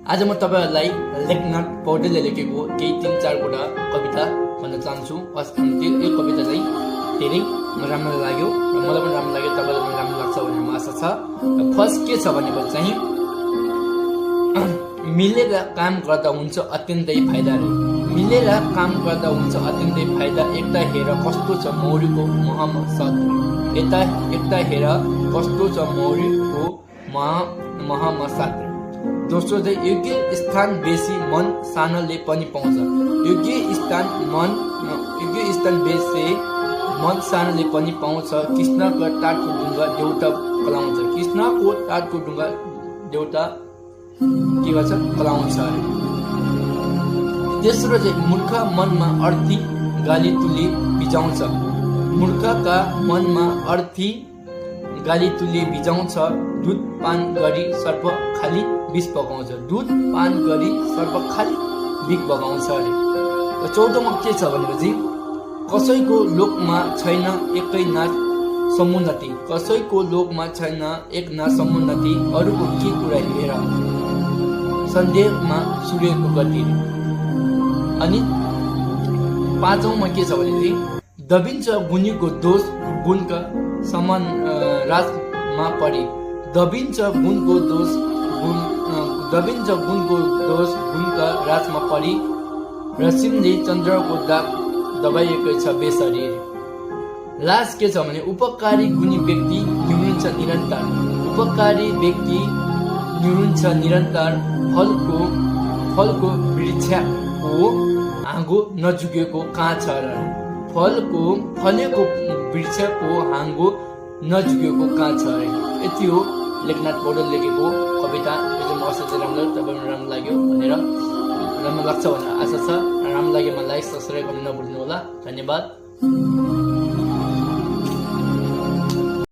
आज म तपाईहरुलाई लेखनाथ पौडेलले लेखेको केही 3-4 वटा कविता भन्न चाहन्छु। यो कविता चाहिँ धेरै राम्रो लाग्यो र मलाई पनि राम्रो लाग्यो, तपाईलाई पनि राम्रो लाग्छ भन्ने म आशा छ। फर्स्ट के छ भनेपछि चाहिँ मिलेर काम गर्दा हुन्छ अत्यन्तै फाइदा रे। मिलेर काम गर्दा हुन्छ अत्यन्तै फाइदा, एकता हेर कस्तो छ मौरीको महमा साथ। एकता हेर कस्तो छ मौरीको महमा साथ। दोस्रो चाहिँ योग्य स्थान बेसी मन सानोले पनि पाउँछ। योग्य स्थान बेसी मन सानोले पनि पाउँछ। कृष्णको टाटको ढुङ्गा देउता कलाउँछ। कृष्णको टाटको ढुङ्गा देउता के गर्छ कलाउँछ अरे। तेस्रो चाहिँ मूर्ख मनमा अर्थी गाली तुली बिजाउँछ। मूर्खका मनमा अर्थी गाली तुली बिजाउँछ। दुध पान गरी सर्प खाली विष बगाउँछ। दुध पान गरी सर्प खाली विष बगाउँछ अरे। चौधमा के छ भनेपछि कसैको लोकमा छैन एकै नाच समुन्नति। कसैको लोकमा छैन एक नाच समुन्नति, अरूको के कुरा हेर सन्देहमा सूर्यको गति। अनि पाँचौंमा के छ भनेपछि दबिन्छ गुणीको दोष गुणका समान राजमा परी। दबिन्छ गुणको दोष गुणका राजमा परी। रसिमले चन्द्रको दाग दबाइएको छ बेशरीर। लास्ट के छ भने उपकारी गुणी व्यक्ति निहुन्छ निरन्तर। उपकारी व्यक्ति निहुन्छ निरन्तर। फलको वृक्षको हाँगो नझुकेको कहाँ छ र। फलेको वृक्षको हाँगो नझुकेको कहाँ छ अरे। यति हो लेखनाथ पौडेल लेखेको कविता। यो चाहिँ असाध्यै राम्रो, तपाईलाई राम्रो लाग्यो भनेर राम्रो लाग्छ भनेर आशा छ। राम्रो लाग्यो मलाई लाइक सब्सक्राइब गर्न नभुल्नु होला। धन्यवाद।